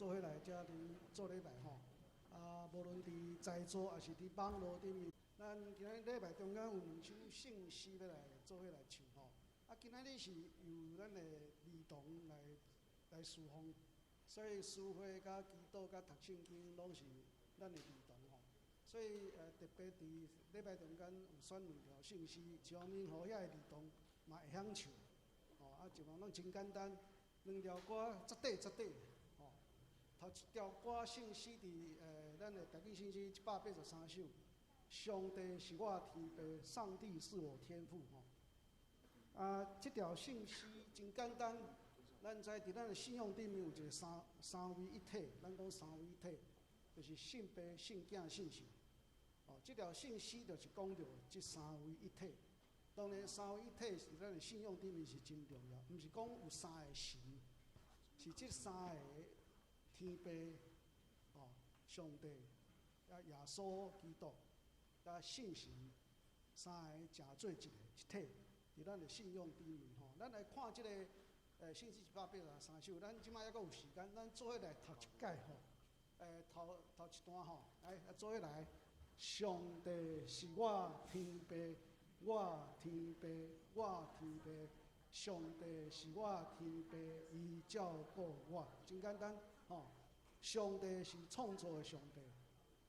做伙來遮佇做禮拜吼。啊，無論佇在座抑是佇網路頂面，咱今仔日禮拜中間有兩首聖詩欲來做伙來唱吼。啊，今仔日是由咱的兒童來侍奉，所以司會佮祈禱佮讀聖經攏是咱的兒童吼。所以特別佇禮拜中間有選兩條聖詩，一方面予遐个兒童嘛會曉唱，吼啊，一方攏真簡單，兩條歌十短十短，吼。頭一條歌聖詩佇咱的台語聖詩183首，上帝是我天父，上帝是我天父吼。啊，這條聖詩真簡單，咱知佇咱的信仰頂面有一個三位一體，咱講三位一體，就是聖父、聖囝、聖神。哦，這條聖詩就是講著這三位一體。當然，三位一體是咱的信仰頂面是真重要，毋是講有三個神，是這三個天父、哦，上帝、啊耶穌基督、佮聖神三個成做一個一體，佇咱的信仰頂面吼。咱來看這個聖詩183首，咱這擺猶閣有時間，咱做伙來讀一擺吼。頭一段吼，來做伙來。上帝是我天父，我天父，我天父。上帝是我天父，伊照顧我，真簡單吼。上帝是創造的上帝，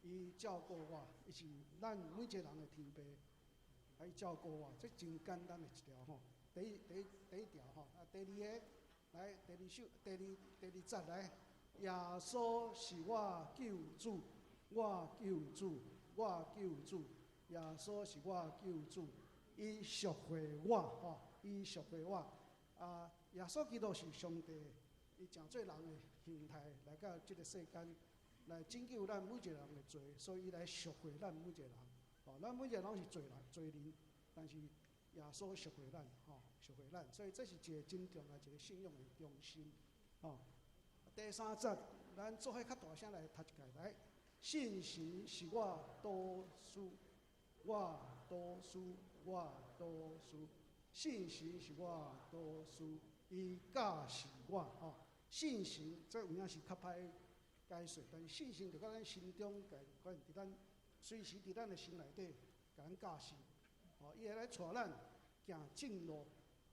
伊照顧我，伊是咱每一個人的天父，伊照顧我，這真簡單的一條吼。第一條吼，啊，第二个來，第二首，第二節來，耶穌是我救主，我救主，我救主，耶穌是我救主，伊贖回我吼，伊贖回我。啊，耶穌基督是上帝，伊成做人的形態來到這個世間，來拯救咱每一個人的罪，所以伊來贖回咱每一個人。哦，咱每一個人攏是罪人、罪人，但是耶穌贖回咱，吼，贖回咱，所以這是一個真重要一個信仰的中心，吼。第三節，咱做伙較大聲來讀一擺來。聖神是我導師，我導師，我導師。聖神是我導師，伊教示我吼。聖神這有影是較歹解釋，但是聖神就佮咱心中，共佇咱隨時佇咱的心內底，共咱教示。吼，伊會來帶咱行正路、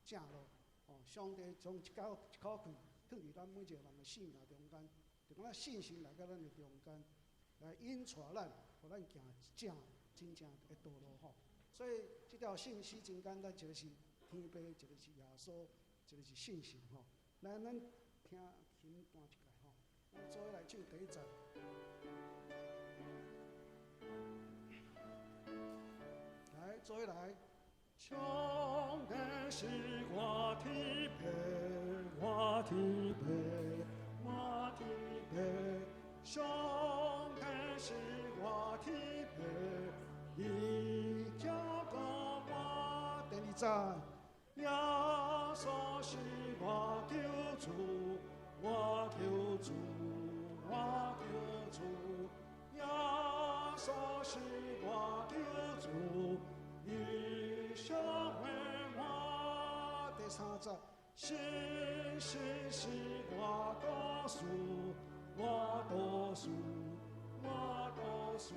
正路。吼，上帝將一口氣囥佇咱每一個人的生命中間，就感覺聖神來到咱的中間，來引帶咱，予咱行正、真正的道路吼。所以這條聖詩真簡單，一個是天父，一個是耶穌，一個是聖神吼。來，咱聽琴彈一擺吼，咱做伙來唱第一節。來，做伙來。上帝是我天父，我天父，我天父。上帝是我天父，伊照顧我。第二節。耶穌是我救主，我救主，我救主。耶穌是我救主，伊贖回我。第三節。聖神是我導師，我導師，我導師。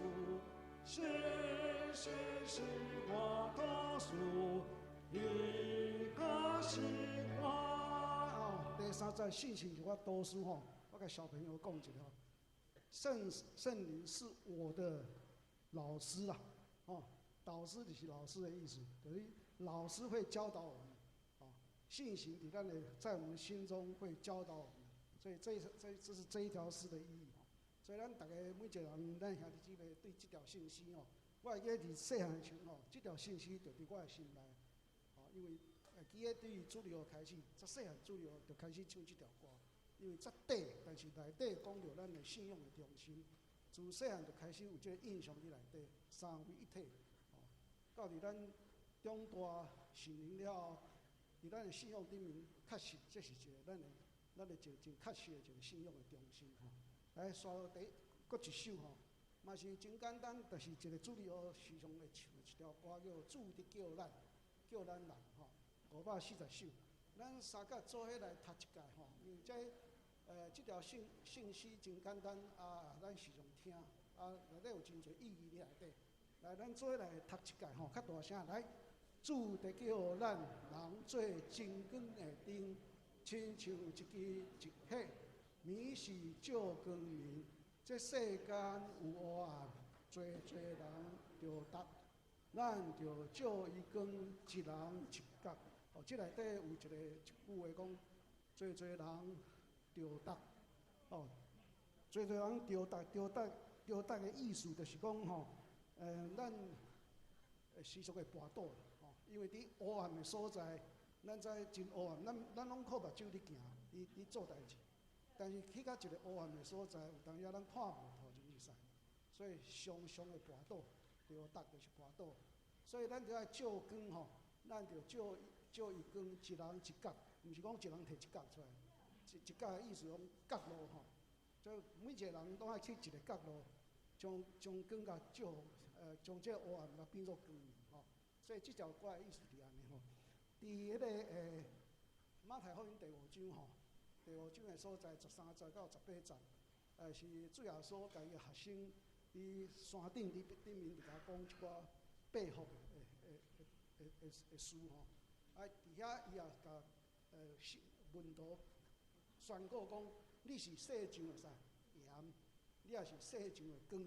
聖神是我導師，伊教示我。哦，第三節聖神是我導師吼，我共小朋友講一下吼，聖靈是我的老師啊，哦，導師就是老師的意思，等於老師會教導我們，哦，聖神佇咱的在我們心中會教導我們，所以這是這一條詩的意義。所以咱逐家每一個人，咱兄弟姊妹對這條聖詩吼，我會記得佇細漢時吼，這條聖詩就佇我的心內，哦，因為會記得對於主日學開始，自細漢主日學就開始唱這條歌，因為遮短，但是內底講著咱的信仰的中心，自細漢就開始有這個印象佇內底，三位一體，哦，到佇咱長大成人了後，佇咱的信仰頂面，確實這是一個咱的一個真確實的一個信仰的中心吼。來，紲落第閣一首吼，嘛是真簡單，就是一個主日學時常會唱的一條歌，叫做《主佇叫咱，叫咱來》吼，540首。咱三個做伙來讀一擺吼，因為這這條聖詩真簡單啊，咱時常聽啊，內底有真濟意義佇內底。來，咱做伙來讀一擺吼，較大聲來。主佇叫咱人做真光的燈，親像一支一火，暝時照光明。這世間有黑暗，濟濟人著觸，咱著照伊光，一人一角。哦，這內底有一句話講，濟濟人著觸，哦，濟濟人著觸，著觸，著觸的意思就是講吼，咱時常會跋倒，吼，因為佇黑暗的所在，咱知真黑暗，咱攏靠目睭咧行，佇做代誌。但是去到一个黑暗的所在，有當時咱看無頭前會使，所以常常會跋倒，著觸就是跋倒。所以咱著愛照光吼，咱著照照伊光，一人一角，毋是講一人提一角出來，一角的意思講角落吼，所以每一個人攏愛去一个角落，將光共照，將這個黑暗共變做光明吼。所以這條歌的意思是按呢吼。佇彼个馬太福音第五章吼，第五章的所在13節到18節，是主耶穌共伊的學生佇山頂佇頂面佇共講一寡八福的事吼。啊，佇遐伊也共門徒宣告講：你是世上的啥鹽，你也是世上的光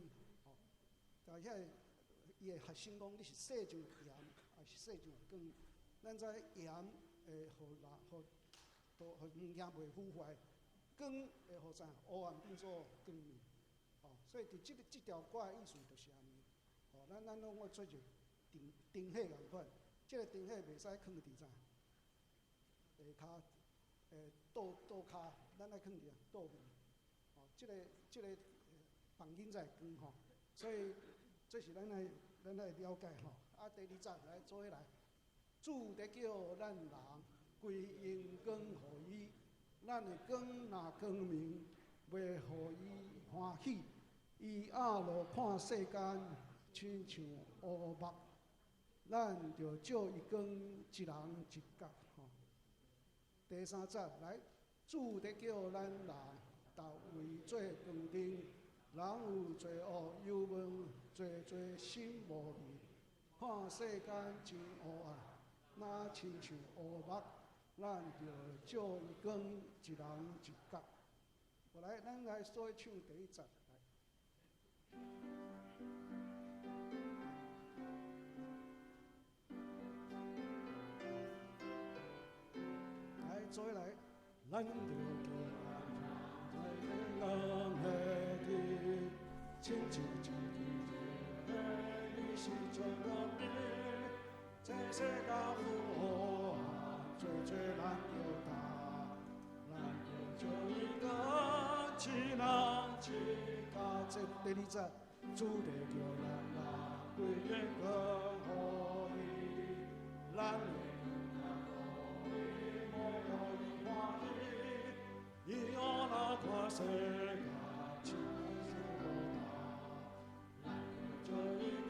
吼。共遐个伊的學生講：你是世上的鹽，也是世上的光。咱知鹽會予人予都予物件袂腐壞，光會予啥黑暗變做光明。吼，所以佇這條歌的意思就是按呢。吼，咱攏愛做一個燈燈火仝款，這個燈火袂使囥佇啥下跤，倒倒跤，咱愛囥佇倒面。吼，這個房間才會光吼，所以這是咱愛了解吼。啊，第二節來做伙來，主佇叫咱人歸榮光予伊，咱的光若光明，袂予伊歡喜。伊暗落看世間，親像烏目，咱著照伊光，一人一角吼。第三節來，主佇叫咱人，逐位做光燈，人有罪惡憂悶，濟濟心無明，看世間真黑暗，若親像烏目，咱著照伊光，一人一角。過來，咱來做伙唱第一節。來，做伙來，咱著叫咱人的燈，親像一支火，你是照光明，這世間有黑暗，濟濟人著觸，咱著照伊光，一人一角。這第二節，主佇叫咱人歸榮光予伊，咱的光若光明，無予伊歡喜。伊黑若看世間，親像烏目，咱著照伊光，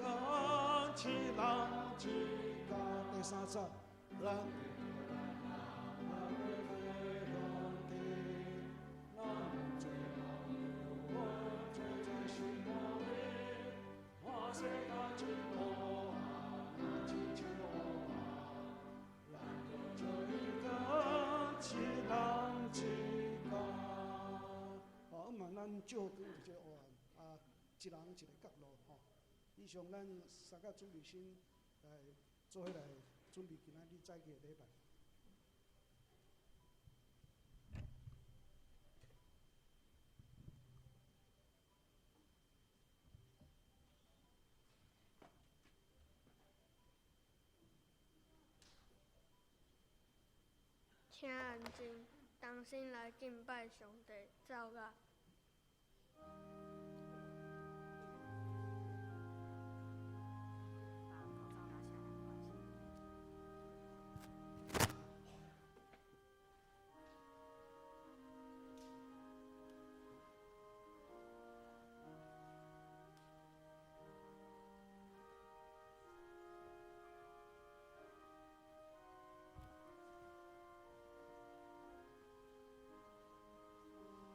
一人一角。第三節，咱著叫咱人做光燈，咱有罪惡憂悶，濟濟心無明，看世間真黑暗，若親像烏目，咱著照伊光，一人一角。哦，毋嘛，咱照光佇這黑暗，啊，一人一個角落吼。以上咱三個主日新來做伙來準備今仔日早起的禮拜。請安靜，同心來敬拜上帝，奏樂。把口罩拿下來，沒關係。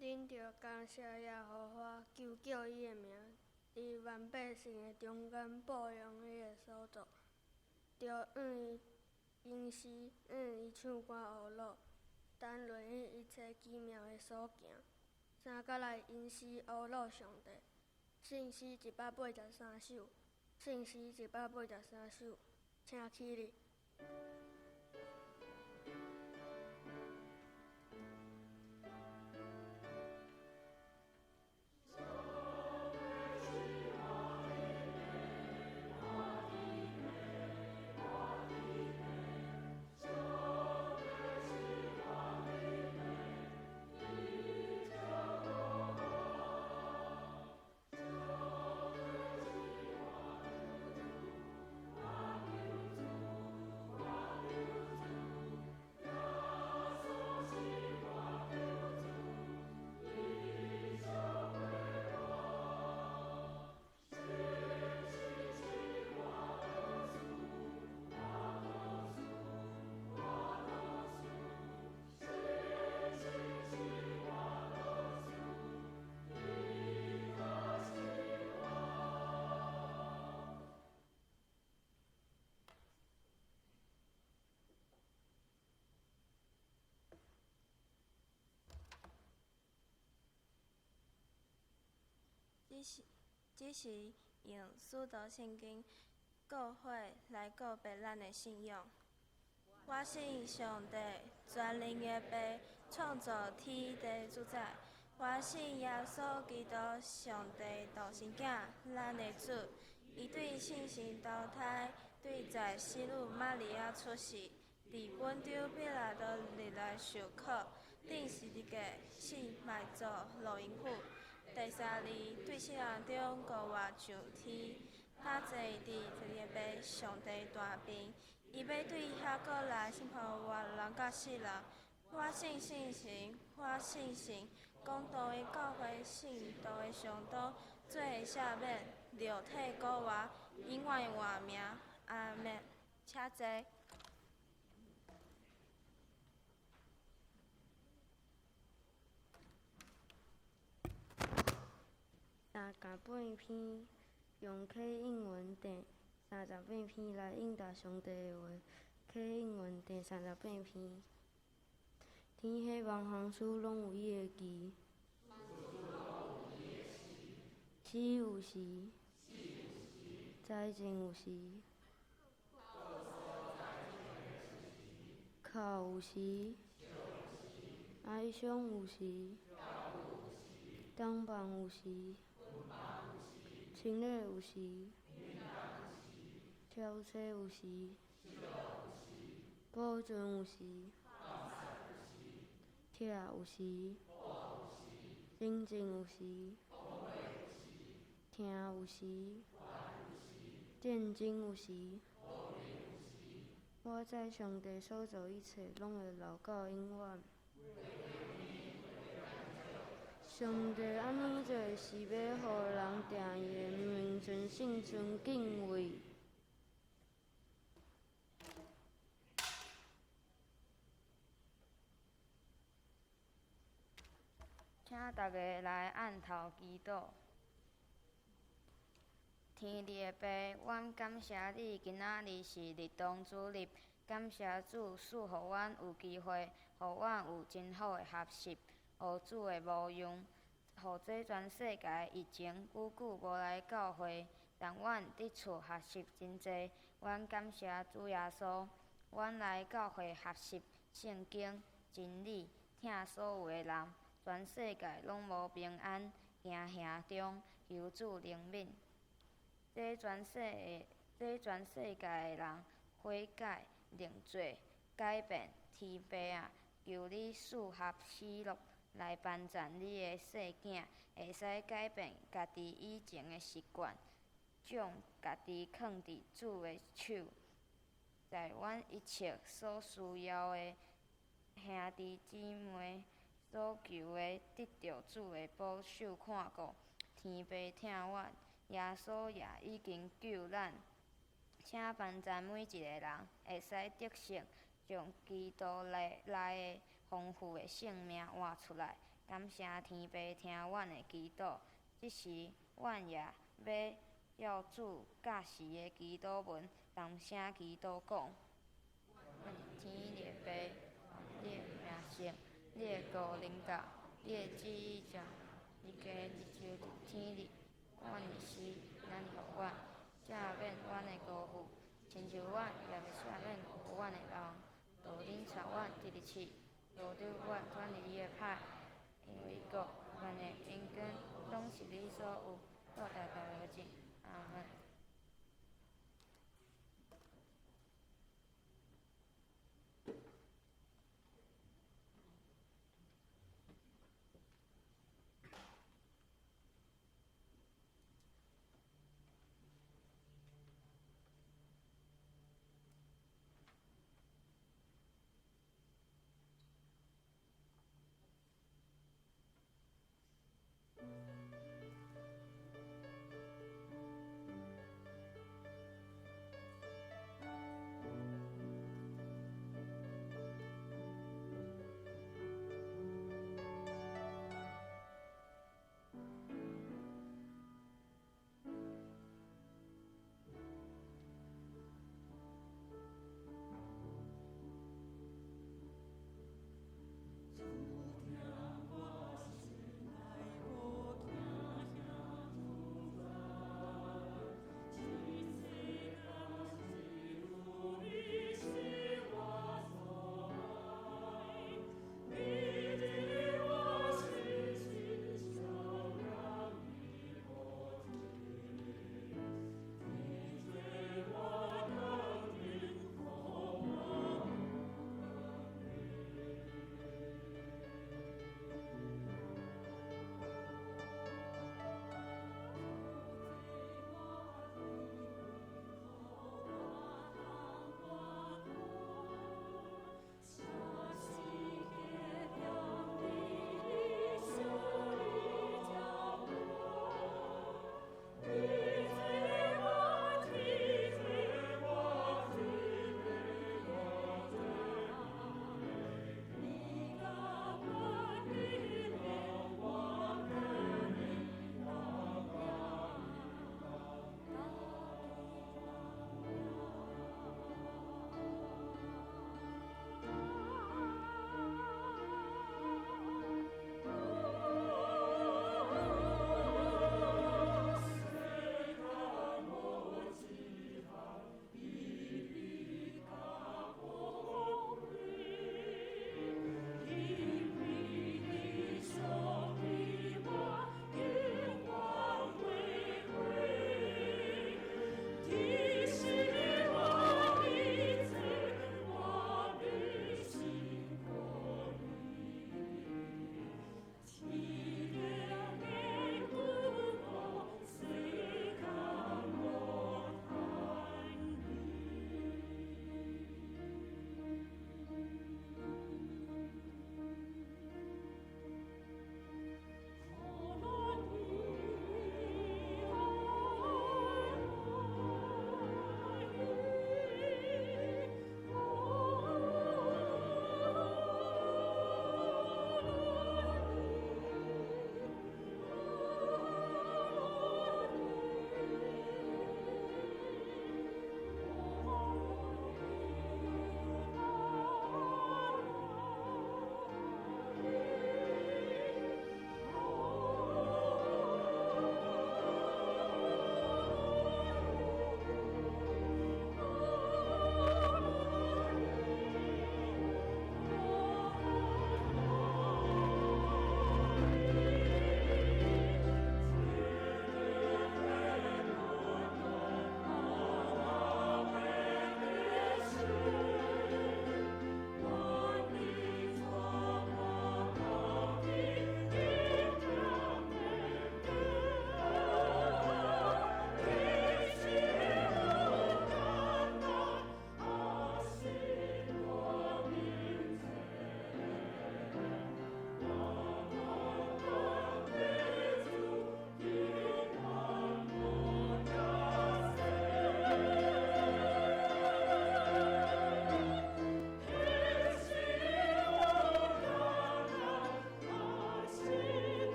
恁著感謝耶和華，求叫伊的名，佇萬百姓的中間報揚伊的所做，著向伊吟詩，向伊唱歌學樂，談論伊一切奇妙的所行。三角來吟詩學樂上帝。聖詩183首，聖詩183首，請起立。只是只是用使徒聖經告悔來告白咱的信仰。我信上帝全能的父，創造天地主宰。我信耶穌基督，上帝獨生囝，咱的主。伊對聖神投胎，對在聖女瑪利亞出世，佇本丟彼拉多入來受苦，釘十字架死，埋葬落陰府。第三日對死人中復活上天，他坐佇天的父上帝大邊，伊欲對遐過來審判活人佮死人。我信聖神，我信神，公道的教會，聖徒的相當，罪的赦免，肉體復活，永遠的活命。阿們。請坐。 38篇，用啟應文第三十八篇來應答上帝的話。啟應文第三十八篇。天黑萬行書攏有伊的字。死有時，栽種有時，哭有時，哀傷有時，擔放有時，清理有時，挑車有時，保存有時，拆有時，冷靜有時，疼有時，戰爭有時。我知上帝所造一切，攏會留到永遠。上帝按呢做，是欲予人佇伊的面前心存敬畏。請大家來按頭祈禱。天地的父，阮感謝你，今仔日是日當主日，感謝主賜予阮有機會，予阮有真好的學習，學主的模樣，予這全世界的疫情久久無來教會，但阮佇厝學習真濟，阮感謝主耶穌，阮來教會學習聖經真理，疼所有的人，全世界攏無平安，驚嚇中，求主憐憫。這全世的這全世界的人悔改、認罪、改變，天父啊，求你賜合喜樂來幫贊你的細囝，會使改變家己以前的習慣，將家己囥佇主的手，在阮一切所需要的兄弟姊妹所求的，得著主的保守看顧，天父疼阮。耶穌也已經救咱，請幫贊每一個人會使得勝，將基督內內的豐富的生命活出來。感謝天父聽阮的祈禱。這時，阮也欲照主教示的祈禱文，同聲祈禱講：天的父，你的名聖，你的國臨到，你的旨意照日家日就佇天裡。阮日時，咱予阮，赦免阮的辜負，親像阮也欲赦免辜負阮的人。導恁帶阮佇咧試，阻擋阮脫離你的歹，因為國、權勢、榮光，攏是你所有，到代代無盡。阿們。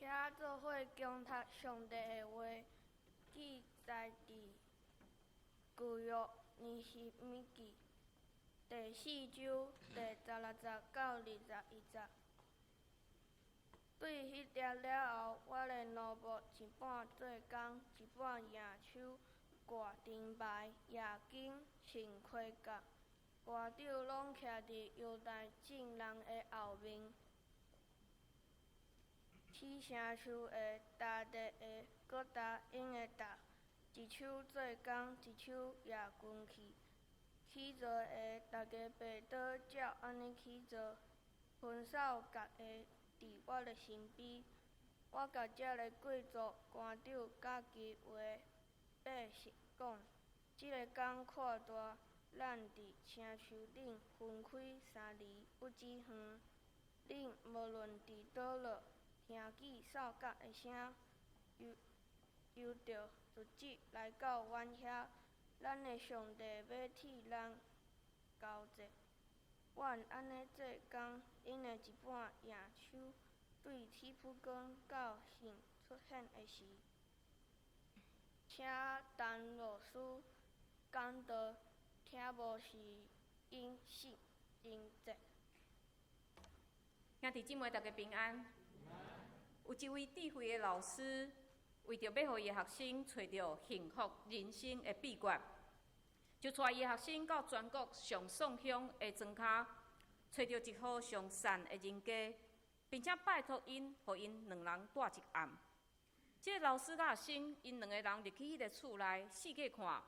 請做伙恭讀上帝的話，記載佇舊約尼希米記第四章第十六節到21節。對彼日了後，我的奴僕一半做工，一半舉手掛燈牌、夜更、穿盔甲，官長攏徛佇猶大眾人的後面。起城樹的答得的，閣答應的答，一手做工，一手攑軍器。起造的，逐家爬刀照按呢起造，分數結的佇我的身邊。我共這个貴族官長佮其餘的百姓講：這个工擴大，咱佇城樹頂分開三里不止遠。恁無論佇佗落，聽見哨角的聲，就著直直來到阮遐。咱的上帝欲替咱交戰。阮按呢做工，𪜶的一半舉手對鐵普光到神出現的時，請陳老師講道，聽無是𪜶信真濟。兄弟姊妹，大家平安。有一位智慧的老師，為著欲予伊的學生揣著幸福人生的秘訣，就帶伊的學生到全國上爽鄉的莊跤，揣著一戶上善的人家，並且拜託𪜶，予𪜶兩人蹛一暗。這个老師佮學生，𪜶兩个人入去彼个厝內，四界看，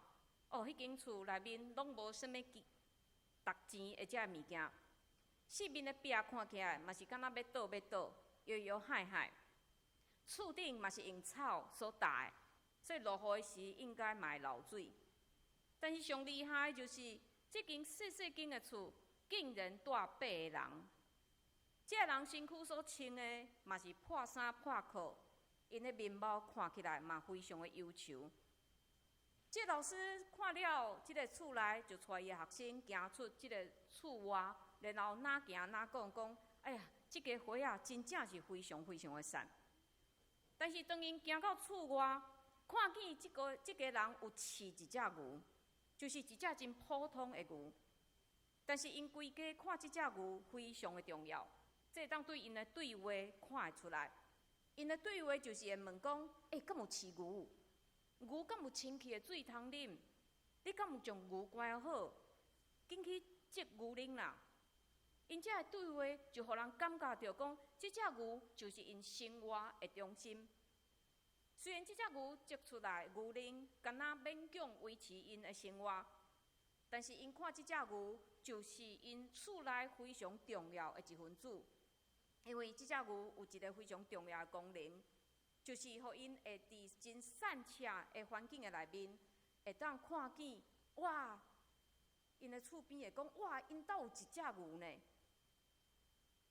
哦，彼間厝內面攏無啥物值錢的這个物件，四面的壁看起來嘛是敢若欲倒欲倒，搖搖幌幌。厝頂嘛是用草所搭的，所以落雨的時應該嘛會漏水。但是上厲害的就是，這間細細間的厝竟然蹛八個人。這个人身軀所穿的嘛是破衫破褲，𪜶的面貌看起來嘛非常的憂愁。這个老師看了這个厝內，就帶伊的學生行出這个厝外，然後哪行哪講講：哎呀，這家伙仔真正是非常非常的善。但是當𪜶行到厝外，看見這家人有飼一隻牛，就是一隻真普通的牛。但是𪜶規家看這隻牛非常的重要，這會當對𪜶的對話看會出來。𪜶的對話就是會問講：欸，敢有飼牛？牛敢有清氣的水通啉？你敢有將牛關好？緊去擠牛奶啦！𪜶這个對話就予人感覺著講，這隻牛就是𪜶生活的中心。雖然這隻牛擠出來牛奶，敢若勉強維持𪜶的生活，但是𪜶看這隻牛就是𪜶厝內非常重要的一分子，因為這隻牛有一个非常重要的功能，就是予𪜶會佇真散赤的環境的內面，會當看見哇，𪜶的厝邊會講哇，𪜶兜有一隻牛呢。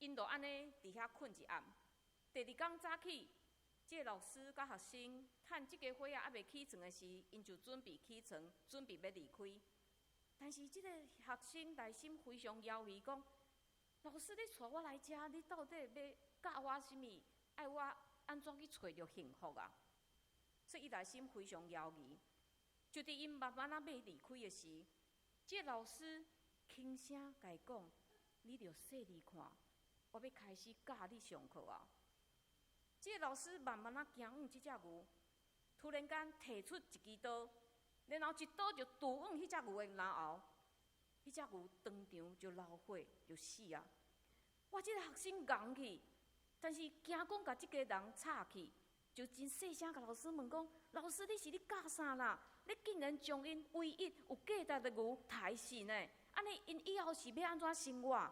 𪜶就按呢佇遐睏一暗，第二工早起，這个老師佮學生趁這家伙仔猶未起床的時，𪜶就準備起床，準備欲離開。但是這个學生內心非常猶豫，講：老師，你帶我來遮，你到底欲教我啥物？愛我按怎去揣著幸福啊？所以伊內心非常猶豫。就佇𪜶慢慢仔欲離開的時，這个老師輕聲共伊講：你著細膩看，我欲開始教你上課啊！這个老師慢慢仔行往這隻牛，突然間提出一支刀，然後一刀就拮往彼隻牛的嚨喉，彼隻牛當場就流血就死啊！哇！這个學生戇去，但是驚講共這家人吵去，就真細聲共老師問講：老師，你是咧教啥啦？你竟然將𪜶唯一有價值的牛刣死呢？按呢𪜶以後是欲按怎生活？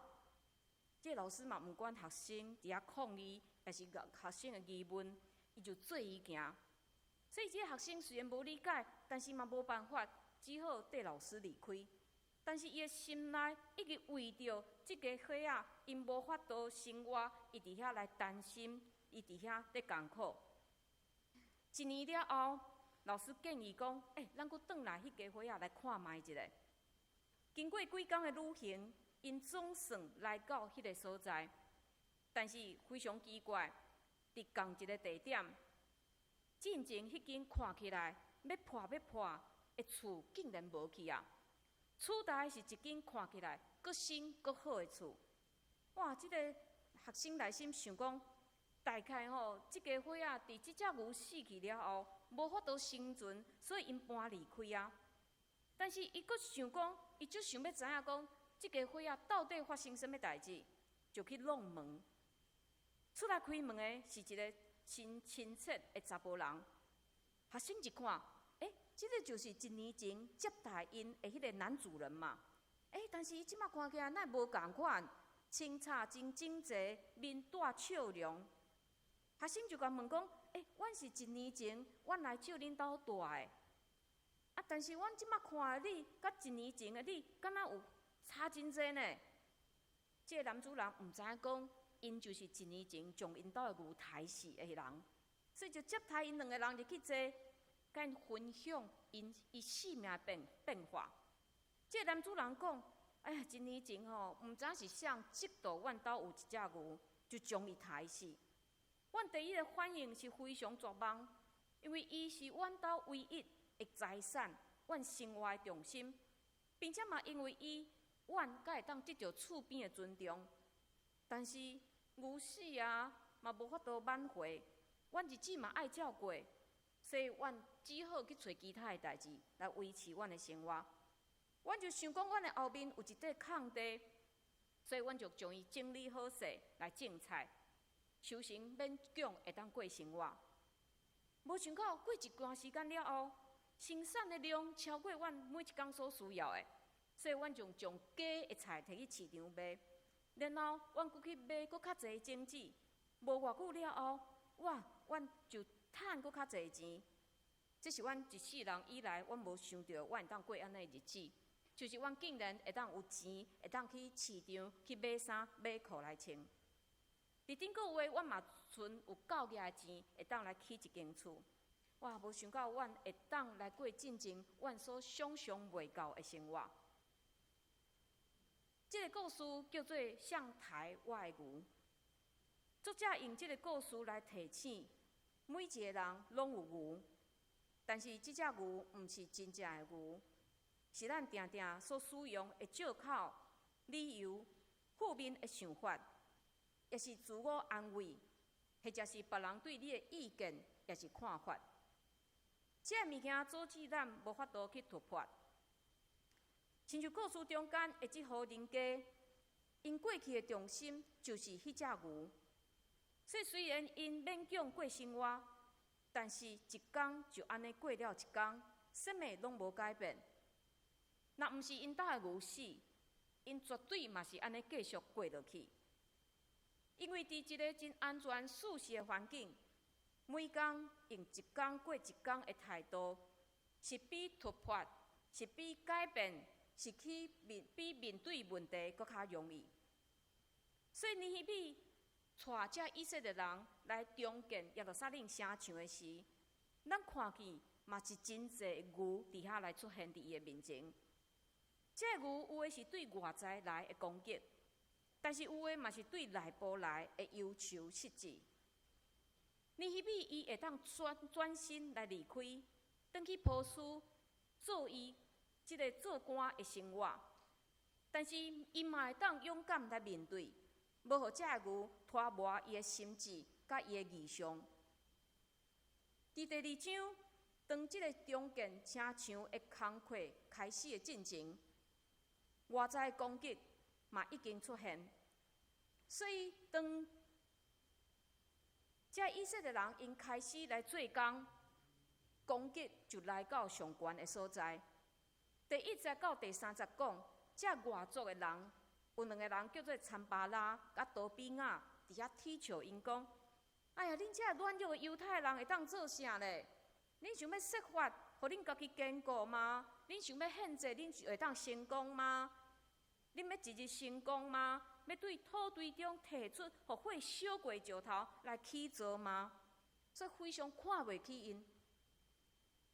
這个老師嘛，毋管學生佇遐抗議，抑是學生的疑問，伊就做伊行。所以這个學生雖然無理解，但是嘛無辦法，只好綴老師離開。但是伊的心內一直為著這家伙仔，𪜶無法度生活，伊佇遐來擔心，伊佇遐咧艱苦。一年了後，老師建議講：欸，咱閣轉來彼家伙仔來看覓一下。經過幾工的旅行，𪜶總算來到彼个所在，但是非常奇怪，佇仝一个地點，進前彼間看起來欲破欲破的厝，竟然無去啊！取代是一間看起來閣新閣好的厝。哇！這個學生內心想講，大概吼，這家伙仔佇這隻牛死去了後，無法度生存，所以𪜶搬離開啊。但是伊閣想講，伊足想欲知影講，這家伙仔到底發生啥物代誌，就去挵門。出來開門的是一个真親切的查埔人。學生一看，欸，這个就是一年前接待𪜶的彼个男主人嘛。欸，但是伊這馬看起來哪會無仝款，穿插真整齊，面帶笑容。學生就共問講：欸，阮是一年前，阮來借恁兜蹛的。啊，但是阮這馬看的你，佮一年前的你，敢若有差真濟呢？這个男主人毋知影講，𪜶就是一年前將𪜶兜的牛刣死的彼人，所以就接待𪜶兩个人入去坐，共𪜶分享𪜶伊性命變變化。這个男主人講：哎呀，一年前吼，毋知是誰嫉妒阮兜有一隻牛，就將伊刣死。阮第一个反應是非常絕望，因為伊是阮兜唯一的財產，阮生活的重心，並且嘛因為伊，阮才會當得著厝邊的尊重。但是牛死啊，嘛無法度挽回，阮日子嘛愛照過，所以阮只好去揣其他的代誌來維持阮的生活。阮就想講，阮的後面有一塊空地，所以阮就將伊整理好勢來種菜，收成勉強會當過生活。無想到過一段時間了後，生產的量超過阮每一工所需要的，所以阮就將假的菜提去市場賣。然後阮閣去買閣較濟種子，無偌久了後，哇，阮就趁閣較濟錢。這是阮一世人以來，阮無想著阮會當過按呢日子，就是阮竟然會當有錢，會當去市場去買衫買褲來穿。佇頂個月，阮嘛賰有夠額的錢，會當來起一間厝。哇！無想到阮會當來過進前阮所想象袂到的生活。這个故事叫做《誰刣我的牛》。作者用這个故事來提醒每一个人攏有牛，但是這隻牛毋是真正的牛，是咱定定所使用的借口、理由、負面的想法，抑是自我安慰，或者是別人對你的意見，抑是看法。這个物件阻止咱無法度去突破。親像故事中間的這戶人家，𪜶過去的重心就是彼隻牛。所以雖然𪜶勉強過生活，但是一工就按呢過了一工，啥物攏無改變。若毋是𪜶兜的牛死，𪜶絕對嘛是按呢繼續過落去。因為佇一个真安全舒適的環境，每工用一工過一工的態度，是比突破，是比改變，是去面比面對問題閣較容易。所以尼希米帶這以色列人來重建耶路撒冷城牆的時，咱看見嘛是真濟牛佇遐來出現佇伊的面前。這个牛有的是對外在來的攻擊，但是有的嘛是對內部來的憂愁失志。尼希米伊會當轉轉身來離開，轉去波斯做伊這个做官的生活，但是伊嘛會當勇敢來面對，無予這个牛拖磨伊的心智佮伊的異象。佇第二章，當這个重建城牆的工課開始的進前，外在的攻擊嘛已經出現，所以當這以色列人𪜶開始來做工，攻擊就來到上懸的所在。第一節到第三節講，這外族的人有兩个人叫做參巴拉佮多比亞，佇遐恥笑𪜶講：哎呀，恁這軟弱的猶太人會當做啥咧？恁想欲設法予恁家己堅固嗎？恁想欲獻祭，恁就會當成功嗎？恁欲一日成功嗎？欲對土堆中提出予火燒過的石頭來起造嗎？所以非常看袂起𪜶。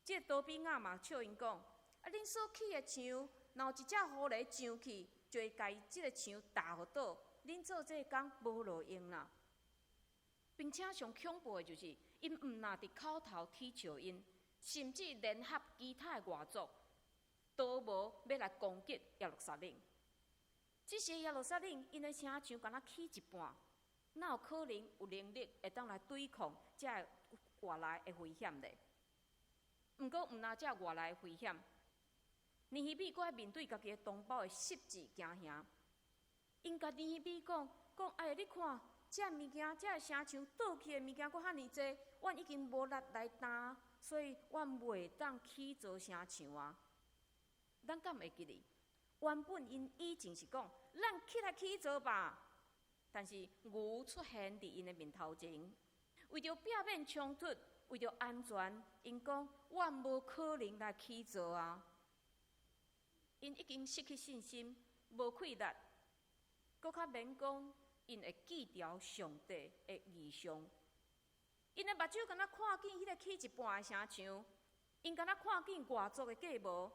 這個多比亞嘛笑𪜶講：啊，恁所起的牆，若有一隻狐狸上去，就會共這个牆打予倒。恁做這个工無路用啦。並且上恐怖的就是，𪜶毋若佇口頭恥笑𪜶，甚至聯合其他的外族，都無欲來攻擊耶路撒冷。這時耶路撒冷𪜶的城牆敢若起一半，哪有可能有能力會當來對抗這個外來的危險咧？毋過毋若這外來的危險，尼希米閣愛面對家己的同胞的實際驚嚇。𪜶共尼希米講講，哎，你看，這物件，這個城牆倒去的物件閣遐爾濟，阮已經無力來擔，所以阮袂當起造城牆啊。咱敢會記得？原本𪜶以前是講，咱起來起造吧。但是牛出現佇𪜶的面頭前，為著避免衝突，為著安全，𪜶講阮無可能來起造啊。𪜶已經失去信心，無氣力，閣較免講，𪜶會記著上帝的異象。𪜶的目睭敢若看見彼个起一半的城牆，𪜶敢若看見外族的計謀。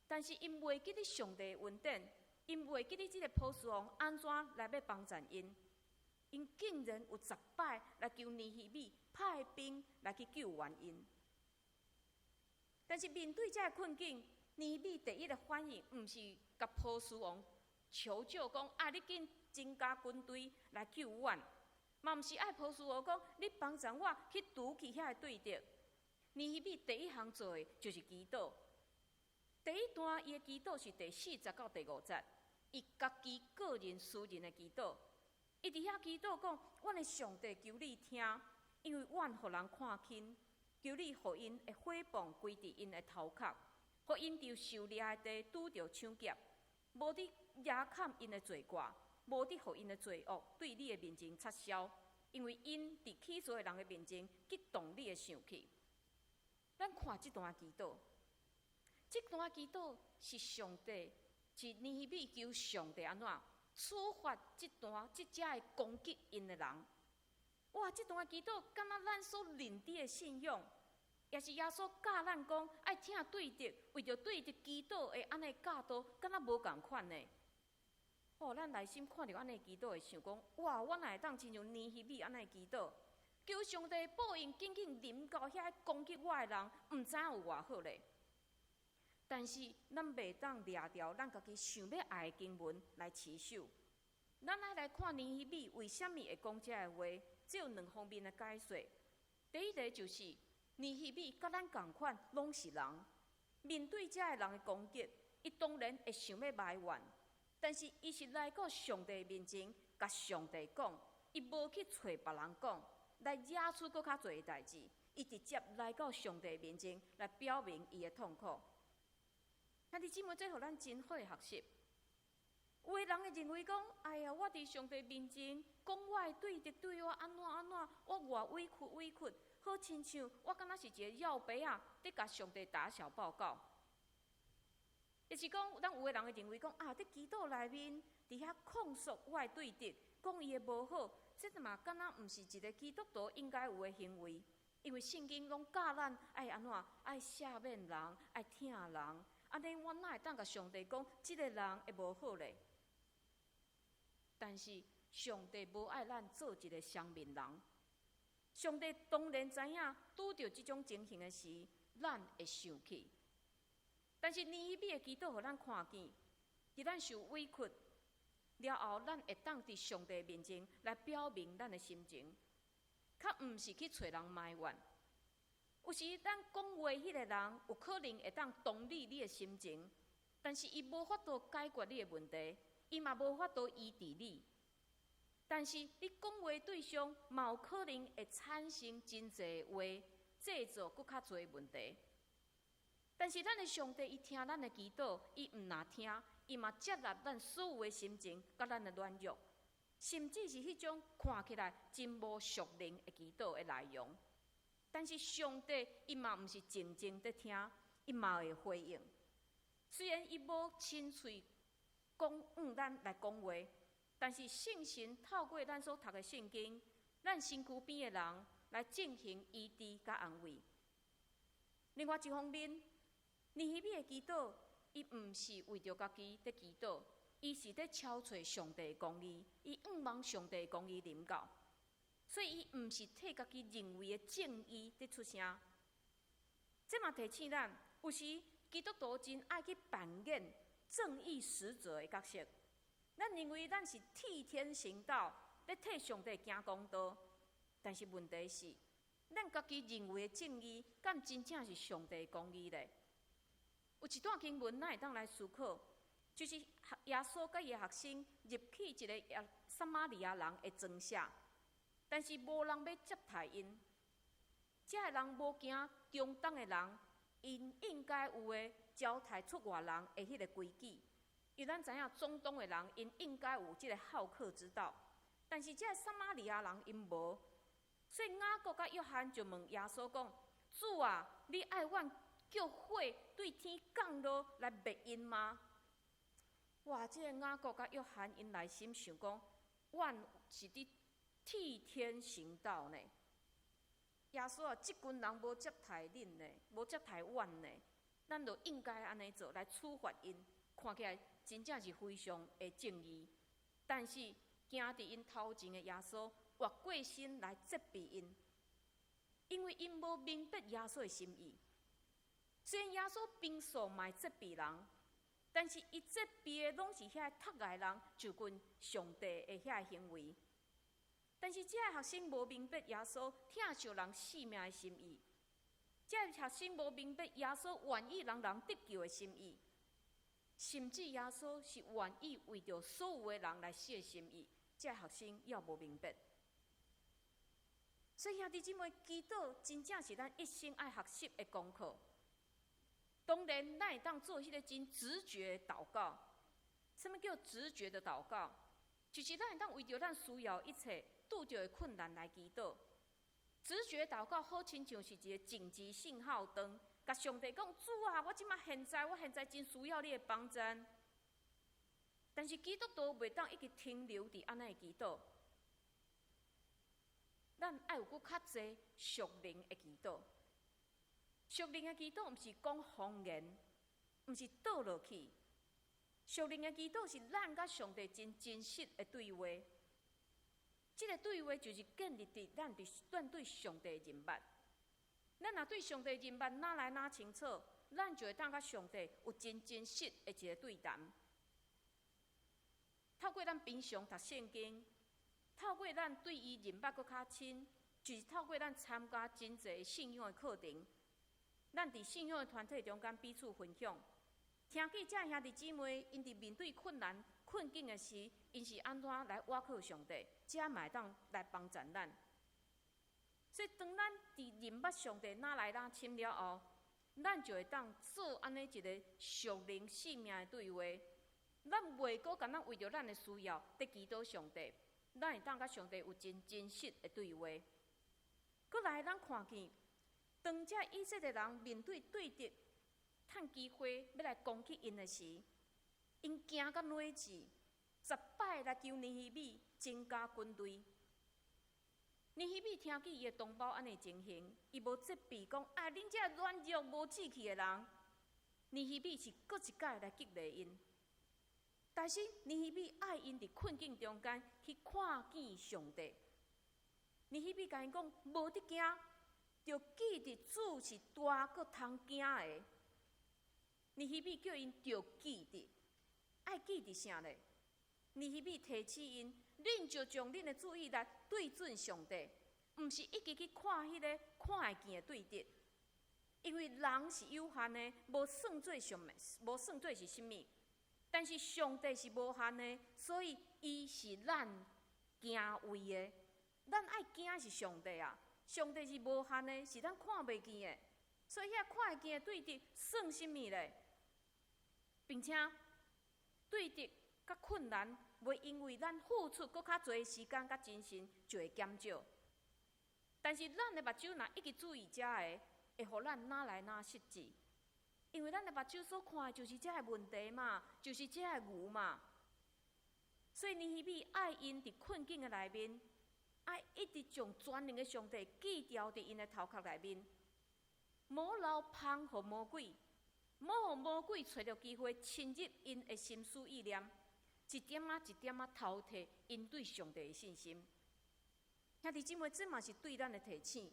但是𪜶袂記得上帝的恩典，𪜶袂記得這个波斯王按怎來欲幫贊𪜶，𪜶竟然有十擺來求尼希米派兵來去救援𪜶。但是面對這个困境，尼希米第一个反應毋是共波斯王求救，講啊，你緊增加軍隊來救阮，嘛毋是愛波斯王講你幫贊我去除去遐个對敵。尼希米第一項做的就是祈禱。第一段伊的祈禱是第四節到第五節，伊家己個人私人的祈禱。伊佇遐祈禱講：阮的上帝求你聽，因為阮予人看輕，求你予𪜶的誹謗歸佇𪜶的頭殼，予𪜶佇受掠的地拄著搶劫，無得遮蓋𪜶的罪過，無得予𪜶的罪惡對你的面前撤銷，因為𪜶佇起造的人的面前激動你的生氣。咱看這段祈禱。這段祈禱是上帝，是尼希米求上帝按怎處罰這段這遮會攻擊𪜶的人。哇！這段祈禱敢若咱所認知的信仰，也是耶穌教咱講愛疼對敵，為著對敵祈禱的按呢教導，敢若無仝款呢？哦，咱內心看著按呢祈禱會想講：哇！我若會當親像尼希米按呢祈禱，求上帝報應緊緊臨到遐攻擊我的人，毋知影有偌好咧。但是咱袂當掠著咱家己想欲愛的經文來持守。咱愛來看尼希米為啥物會講這个話，這有兩方面的解說。第一个就是尼希米佮咱仝款，攏是人，面對這个人的攻擊，伊當然會想欲埋怨。但是伊是來到上帝面前，共上帝講，伊無去揣別人講，來惹出閣較濟的代誌。伊直接來到上帝面前來表明伊的痛苦。兄弟姊妹，這予咱真好的學習。有的人會認為講：哎呀，我佇上帝面前講我的對敵對我按怎按怎，我偌委屈委屈，好親像我敢若是一个枵白仔，佇共上帝打小報告。抑是講，咱有的人會認為講：啊，佇祈禱內面，佇遐控訴我的對敵，講伊的無好，這嘛敢若毋是一个基督徒應該有的行為。因為聖經攏教咱愛按怎，愛赦免人，愛疼人。按呢，我哪會當共上帝講，這个人會無好咧？但是上帝無愛咱做一个雙面人。上帝當然知影，拄著這種情形的時，咱會生氣。但是尼希米的祈禱，予咱看見，佇咱受委屈了後，咱會當佇上帝面前來表明咱的心情，較毋是去揣人埋怨。有時咱講話彼个人有可能會當同理你的心情，但是伊無法度解決你的問題，伊嘛無法度醫治你。但是你講話對象嘛有可能會產生真濟話，製造閣較濟問題。但是咱的上帝，伊聽咱的祈禱，伊毋若聽，伊嘛接納咱所有的心情，佮咱的軟弱，甚至是彼種看起來真無屬靈的祈禱的內容。但是上帝伊嘛毋是靜靜佇聽，伊嘛會回應。雖然伊無親喙講向咱來講話，但是聖神透過咱所讀的聖經，咱身軀邊的人來進行醫治佮安慰。另外一方面，尼希米的祈禱，伊毋是為著家己佇祈禱，伊是佇敲揣上帝的公義，伊向望上帝的公義臨到。所以伊毋是替家己認為的正義佇出聲。這嘛提醒咱，有時基督徒真愛去扮演正義使者的角色。咱認為咱是替天行道，咧替上帝行公道。但是問題是，咱家己認為的正義，敢真正是上帝的公義咧？有一段經文，咱會當來思考，就是耶穌佮伊的學生入去一个撒瑪利亞人的莊舍，但是無人欲接待𪜶。這个人無行中東的人，𪜶應該有的招待出外人的彼个規矩。因為咱知影中東的人，𪜶應該有這个好客之道，但是這个撒瑪利亞人𪜶無，所以雅各佮約翰就問耶穌講：主啊，你愛阮叫火對天降落來滅𪜶嗎？哇！這个雅各佮約翰𪜶內心想講，阮是佇替天行道呢。耶穌啊，這群人無接待恁呢，無接待阮呢，咱就應該按呢做來處罰𪜶。看起來真正是非常的正義，但是行佇𪜶頭前的耶穌，越過身來責備𪜶，因為𪜶無明白耶穌的心意。雖然耶穌平素嘛會責備人，但是伊責備的攏是遐個讀的人就近上帝的遐個行為。但是這个學生無明白耶穌疼惜人性命的心意，這个學生無明白耶穌願意人人得救的心意，甚至耶穌是願意為著所有的人來死的心意，這个學生猶無明白。所以兄弟姊妹，祈禱真正是咱一生愛學習的功課。當然，咱會當做彼个真直覺的禱告。啥物叫直覺的禱告？就是咱會當為著咱需要一切拄著的困難來祈禱。直覺禱告好親像是一个緊急信號燈，共上帝講：主啊，我這馬現在，我現在真需要你的幫助。但是基督徒袂當一直停留佇按呢的祈禱，咱愛有閣較濟屬靈的祈禱。屬靈的祈禱毋是講方言，毋是倒落去。屬靈的祈禱是咱佮上帝真真實的對話。這个對話就是建立佇咱對上帝的認捌。咱若對上帝認捌愈來愈清楚，咱就會當佮上帝有真真實的一个對談。透過咱平常讀聖經，透過咱對伊認捌閣較深，就是透過咱參加真濟信仰的課程。咱佇信仰的團體中間彼此分享，聽見這兄弟姊妹𪜶佇面對困難困境的時，𪜶是按怎來倚靠上帝，這嘛會當來幫助咱。所以，當咱佇認捌上帝愈來愈深了後，咱就會當做按呢一个屬靈性命的對話。咱袂閣干焦為著咱的需要佇祈禱上帝，咱會當佮上帝有真真實的對話。閣來，咱看見，當這以色列人面對對敵趁機會欲來攻擊𪜶的時，𪜶驚甲軟舌，十擺來求尼希米增加軍隊。尼希米聽見伊的同胞按呢情形，伊無責備講啊，恁這軟弱無志氣的人。尼希米是閣一擺來激勵𪜶，但是尼希米愛𪜶佇困境中間去看見上帝。尼希米共𪜶講，無得驚。著記得主是大閣通驚的。尼希米叫𪜶著記得，愛記得啥咧？尼希米提醒𪜶，恁著將恁的注意力對準上帝，毋是一直去看彼个看會見的對敵。因為人是有限的，無算做啥物，無算做是啥物。但是上帝是無限的，所以伊是咱敬畏的。咱愛驚的是上帝啊！上帝是無限的，是咱看袂見的，所以遐看會見的對敵算啥物咧？並且對敵佮困難，袂因為咱付出閣較濟時間佮精神就會減少。但是咱的目睭若一直注意遮个，會予咱愈來愈失志，因為咱的目睭所看的就是遮个問題嘛，就是遮个牛嘛。所以尼希米愛𪜶佇困境的內面，愛一直將全能的上帝記牢佇𪜶的頭殼內面，莫留芳予魔鬼，莫予魔鬼揣著機會侵入𪜶的心思意念，一點仔一點仔偷提𪜶對上帝的信心。兄弟姊妹，這嘛是對咱的提醒，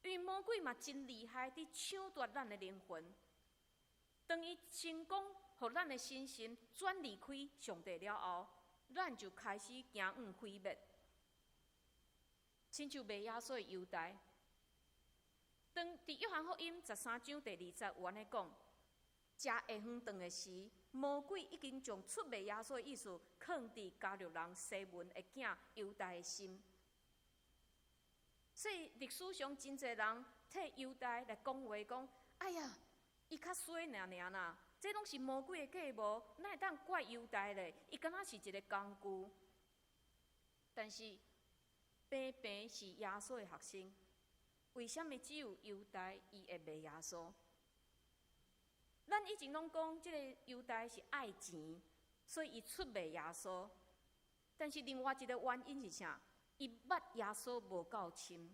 因為魔鬼嘛真厲害，佇搶奪咱的靈魂。當伊成功，予咱的身心轉離開上帝了後，咱就開始行向毀滅。親像賣耶穌的猶大，當佇約翰福音13章第2節有按呢講：食下昏頓的時，魔鬼已經將出賣耶穌的意思囥佇加略人西門的囝猶大的心。所以歷史上真濟人替猶大來講話，講：哎呀，伊較衰爾爾啦，這攏是魔鬼的計謀，哪會當怪猶大咧？伊敢若是一個工具。但是平平是耶穌的學生，為啥物只有猶大伊會賣耶穌？咱以前攏講，這個猶大是愛錢，所以伊出賣耶穌。但是另外一個原因是啥？伊捌耶穌無夠深，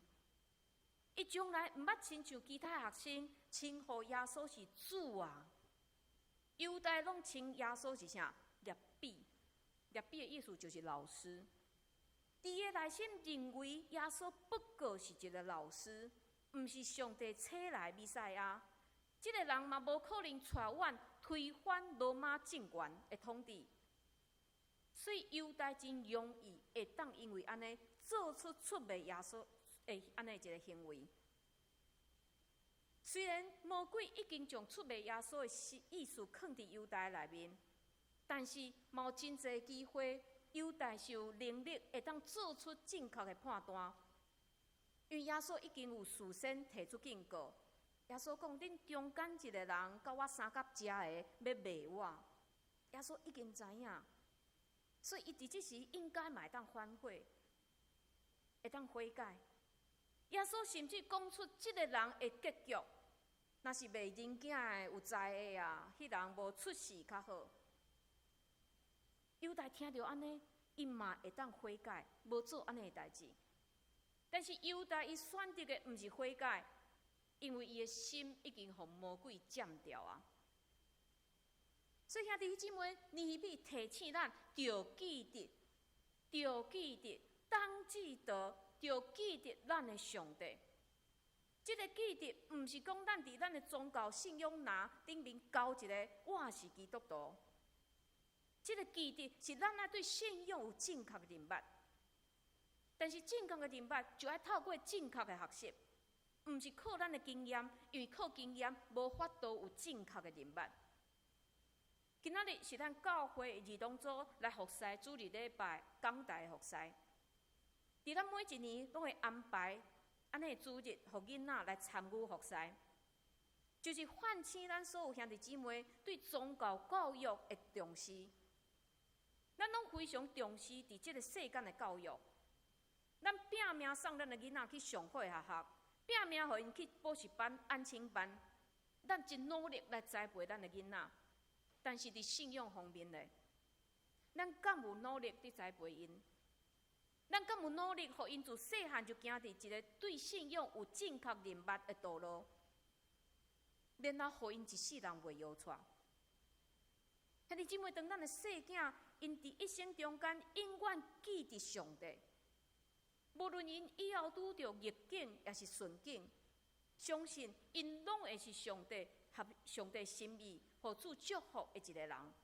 伊從來毋捌親像其他學生稱呼耶穌是主啊。猶大攏稱耶穌是啥？拉比，拉比的意思就是老師。佇伊內心認為耶穌不過是一個老師，毋是上帝差來彌賽亞。這個人嘛無可能帶阮推翻羅馬政權的統治。所以猶大真容易會當因為按呢做出出賣耶穌的按呢一個行為。雖然魔鬼已經將出賣耶穌的意思囥佇猶大內面，但是嘛有真濟機會，猶大是有能力會當做出正確的判斷。因為耶穌已經有事先提出警告，耶穌講：恁中間一個人佮我相佮食的，欲賣我。耶穌已經知影。所以，伊佇這時應該嘛會當反悔，會當悔改。耶穌甚至講出這個人的結局，若是賣人囝的有才的啊，彼人無出世較好。猶大聽著按呢，伊嘛會當悔改，無做按呢的代誌。但是猶大伊選擇的毋是悔改，因為伊的心已經予魔鬼佔著啊。所以兄弟姊妹，尼希米提醒咱，著記得，著記得，當記得，著記得咱的上帝。這個記得，毋是講咱佇咱的宗教信仰欄頂面勾一個，我是基督徒。這個記得是咱愛對信仰有正確的認捌，但是正確的認捌就愛透過正確的學習，毋是靠咱的經驗，因為靠經驗無法度有正確的認捌。今仔日是咱教會兒童組來服侍主日禮拜講台服侍。佇咱每一年攏會安排按呢主日，予囡仔來參與服侍，就是喚醒咱所有兄弟姊妹對宗教教育的重視。咱攏非常重視佇這個世間的教育，咱拼命送咱的囡仔去上好的學校，拼命予𪜶去補習班、安親班，咱真努力來栽培咱的囡仔。但是佇信仰方面咧，咱敢有努力佇栽培𪜶？咱敢有努力，予𪜶自細漢就行佇一個對信仰有正確認捌的道路，然後予𪜶一世人袂搖掣？兄弟姊妹，當咱的細囝，𪜶佇一生中間永遠記得上帝，無論𪜶以後拄著逆境抑是順境，相信𪜶攏會是上帝合上帝心意，予主祝福的一個人。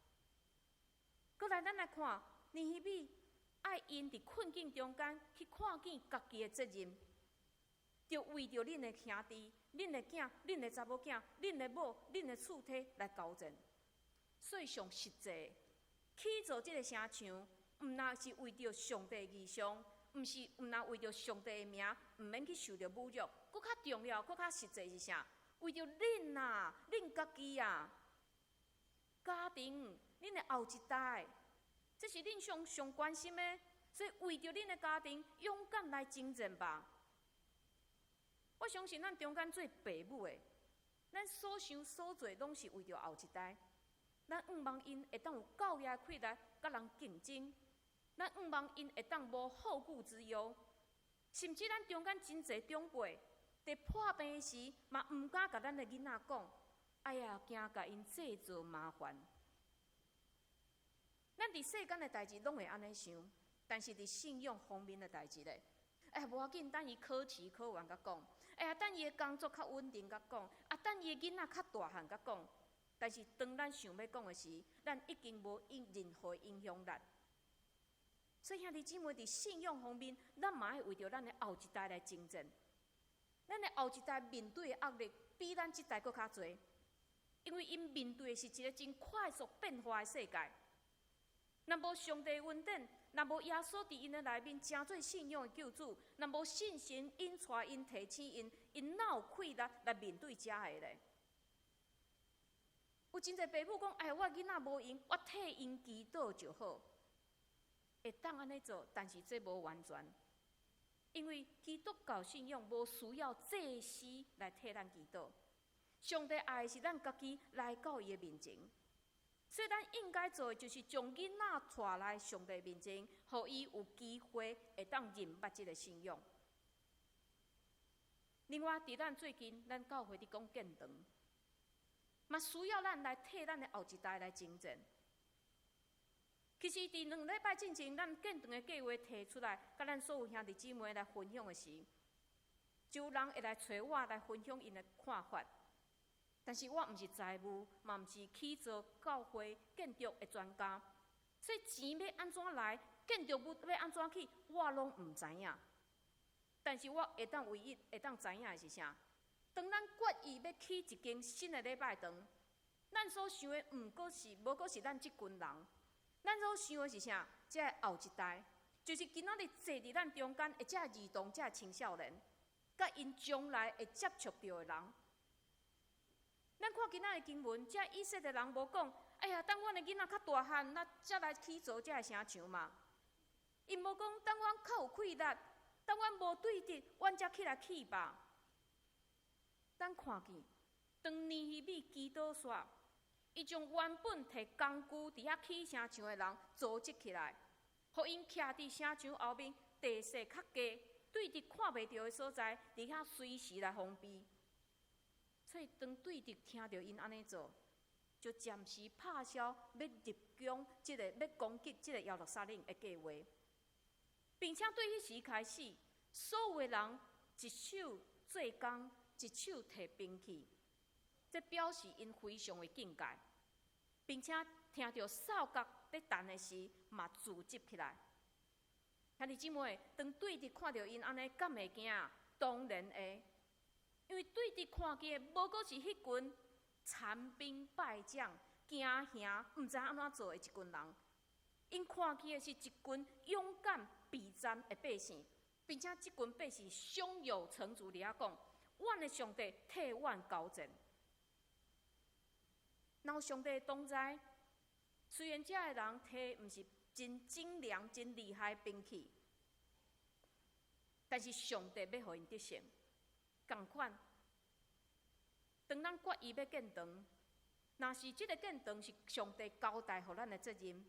閣來，咱來看尼希米愛𪜶佇困境中間去看見家己的責任，著為著恁的兄弟、恁的囝、恁的查某囝、恁的某、恁的厝體來交戰。所以上實際起造這個城牆，毋但是為著上帝的異象，毋是毋但為著上帝的名，毋免去受著侮辱。閣較重要、閣較實際是啥？為著恁啊，恁家己啊，家庭，恁的後一代，這是恁上上關心的。所以為著恁的家庭，勇敢來征戰吧。我相信咱中間做爸母的，咱所想所做，攏是為著後一代。咱向望𪜶會當有夠額氣力，佮人競爭；咱向望𪜶會當無後顧之憂。甚至咱中間真濟長輩，佇破病時，嘛毋敢共咱的囡仔講，哎呀，驚共𪜶製造麻煩。咱佇世間的代誌攏會按呢想，但是佇信仰方面的代誌咧，哎，無要緊，等伊考試考完才講。哎呀，等伊的工作較穩定才講。啊，等伊的囡仔較大漢才講。但是當咱想欲講的時，咱已經無任何影響力。所以兄弟姊妹，佇信仰方面，咱嘛愛為著咱的後一代來征戰。咱的後一代面對的壓力，比咱這代閣較濟，因為𪜶面對的是一个真快速變化的世界。若無上帝恩典，若無耶穌佇𪜶的內面成做信仰的救主，若無聖神引帶𪜶、提醒𪜶，𪜶哪有氣力來面對遮个咧？有真濟爸母講：“哎，我囡仔無閒，我替𪜶祈禱就好。”會當按呢做，但是這無完全，因為基督教信仰無需要祭司來替咱祈禱，上帝愛的是咱家己來到伊的面前。所以咱應該做的就是將囡仔帶來上帝面前，予伊有機會會當認捌這个信仰。另外，佇咱最近，咱教會佇講建堂，嘛需要咱來替咱的後一代來征戰。其實，佇2禮拜進前，咱建堂的計劃提出來，佮咱所有兄弟姊妹來分享的時，就有人會來揣我來分享𪜶的看法。但是我毋是財務，嘛毋是起造教會建築的專家，所以錢欲按怎來，建築物欲按怎起，我攏毋知影。但是我會當唯一會當知影的是啥？當咱決意欲起一間新的禮拜堂，咱所想的毋閣是無閣是咱這群人，咱所想的是啥？這个後一代，就是今仔日坐佇咱中間的這兒童、這青少年，佮𪜶將來會接觸著的人。咱看今仔的經文，這以色列人無講：“哎呀，等阮的囡仔較大漢，咱才來起造這个城牆嘛。”𪜶無講，等阮較有氣力，等阮無對敵，阮才起來起吧。咱看見，當尼希米祈禱煞，伊將原本提工具佇遐起城牆的人組織起來，予𪜶徛佇城牆後面地勢較低、對敵看袂著的所在，佇遐隨時來防備。所以當對敵聽著𪜶按呢做，就暫時拍消欲入攻這个欲攻擊這个耶路撒冷的計劃，並且對彼時開始，所有的人一手做工，一手提兵器，這表示𪜶非常的警戒，並且聽著哨角咧彈的時，嘛組織起來。兄弟姊妹，當對敵看著𪜶按呢，敢會驚？當然會，因為對敵看見的無閣是彼群殘兵敗將、驚嚇、毋知按怎做的一群人，𪜶看見的是一群勇敢備戰的百姓，並且這群百姓胸有成竹佇遐講：“阮的上帝替阮交戰。”若有上帝同在，雖然遮个人提毋是真精良、真厲害兵器，但是上帝欲予𪜶得勝。仝款，當咱決意欲建堂，若是這个建堂是上帝交代予咱的責任，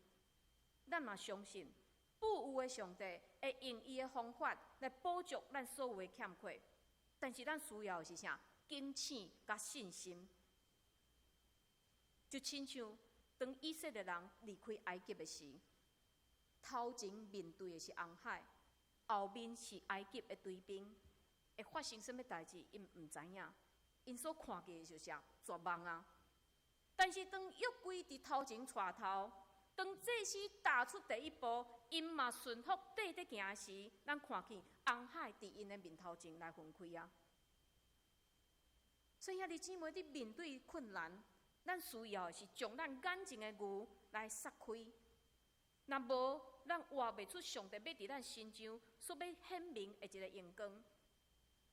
咱嘛相信富有的上帝會用伊的方法來補足咱所有的欠缺。但是咱需要的是啥？警醒佮信心。就親像當以色列人離開埃及的時，頭前面對的是紅海，後面是埃及的追兵，會發生啥物代誌，𪜶毋知影。𪜶所看見的就是啥？絕望啊！但是當約櫃佇頭前帶頭，當祭司踏出第一步，𪜶嘛順服綴咧行時，咱看見紅海佇𪜶的面頭前來分開啊！所以兄弟姊妹，佇面對困難，咱需要的是將咱眼前的牛來殺開。若無，咱活袂出上帝欲佇咱身上所欲顯明的一个榮光，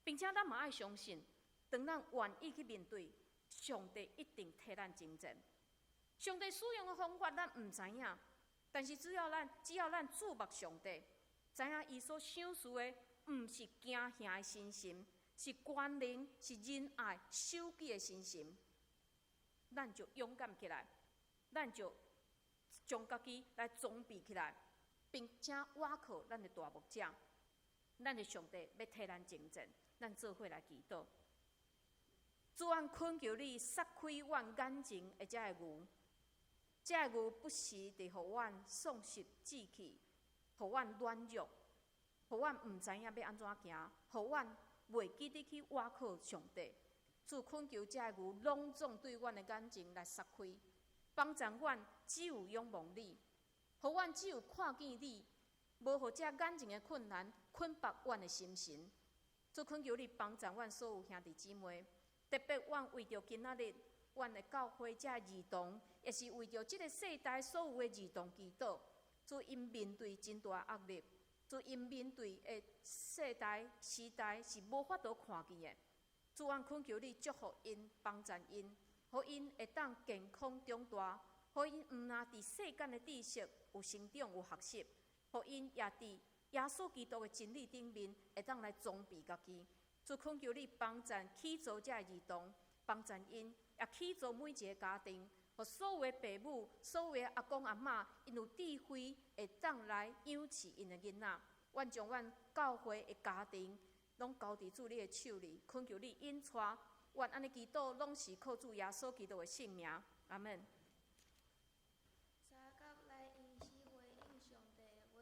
並且咱嘛愛相信，當咱願意去面對，上帝一定替咱征戰。上帝使用的方法咱毋知影，但是只要咱注目上帝，知影伊所賞賜的，毋是驚嚇的信心，是權能，是仁愛、守己的信心，咱就勇敢起來，咱就將家己來裝備起來，並且倚靠咱的大牧者，咱的上帝欲替咱征戰，咱做伙來祈禱。主，阮懇求你殺開阮眼前的這个牛，這个牛不時佇予阮喪失志氣，予阮軟弱。予阮毋知影欲按怎行，予阮袂記得去倚靠上帝。主，懇求這个牛攏總對阮的眼睛來撒開，幫助阮只有仰望你，予阮只有看見你，無予這眼前的困難捆縛阮的心神。主，懇求你幫助阮所有兄弟姊妹，特別阮為著今仔日阮的教會這兒童，也是為著這个世代所有的兒童祈禱。主，𪜶面對真大壓力，主，𪜶面對的世代時代是無法度看見的。主，阮懇求你祝福𪜶，幫助𪜶，予𪜶會當健康長大，予𪜶毋但佇世間的知識有成長有學習，予𪜶也佇耶穌基督的真理頂面會當來裝備家己。主，懇求你幫助起造這个兒童，幫助𪜶，也起造每一个家庭，予所有的爸母、所有的阿公阿嬤，𪜶有智慧會當來養飼𪜶的囡仔。阮將阮教會的家庭攏交佇主你的手裡，懇求你引帶。阮按呢祈禱，攏是靠主耶穌基督的聖名。阿門。三甲來應詩回應上帝的話，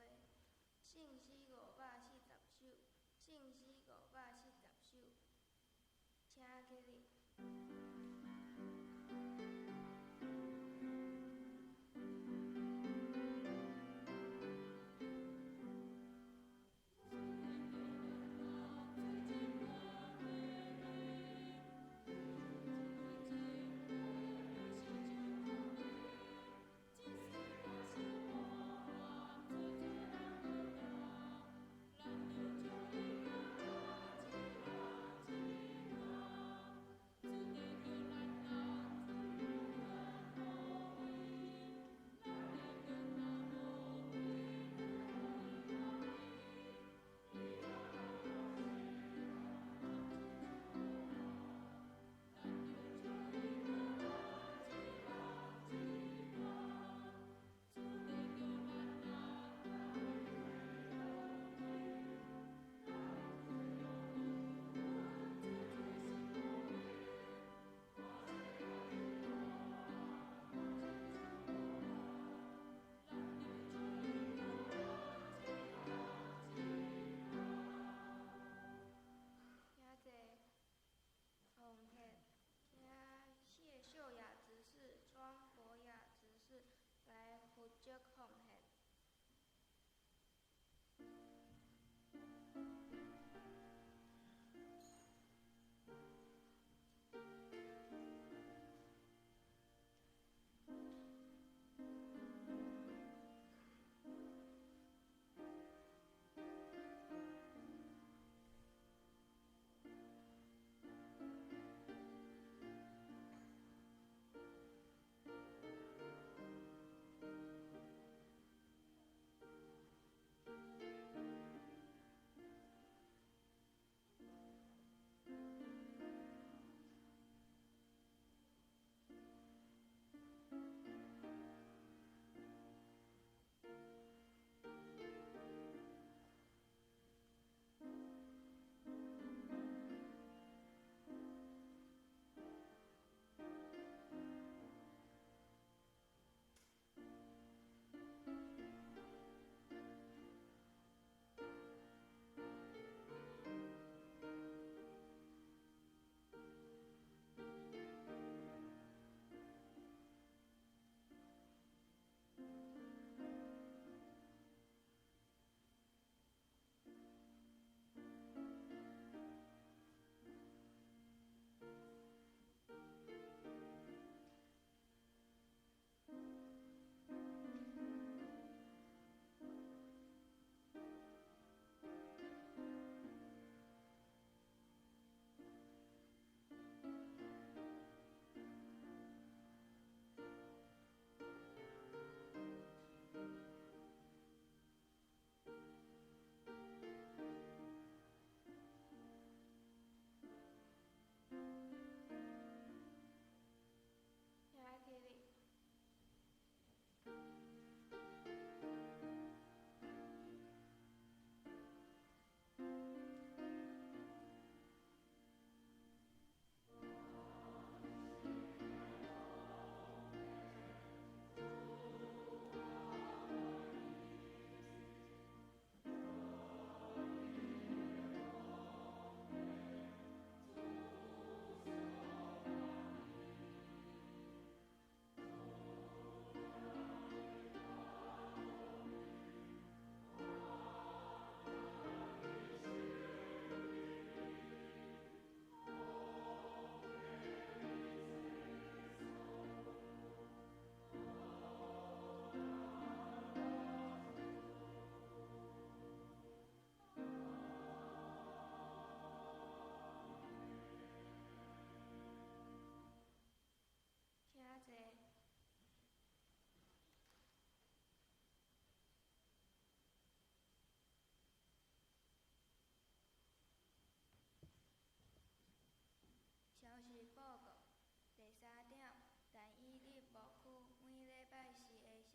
聖詩540首，聖詩540首，請起立。兄弟奉獻，請謝秀雅執事、莊博雅執事來負責奉獻。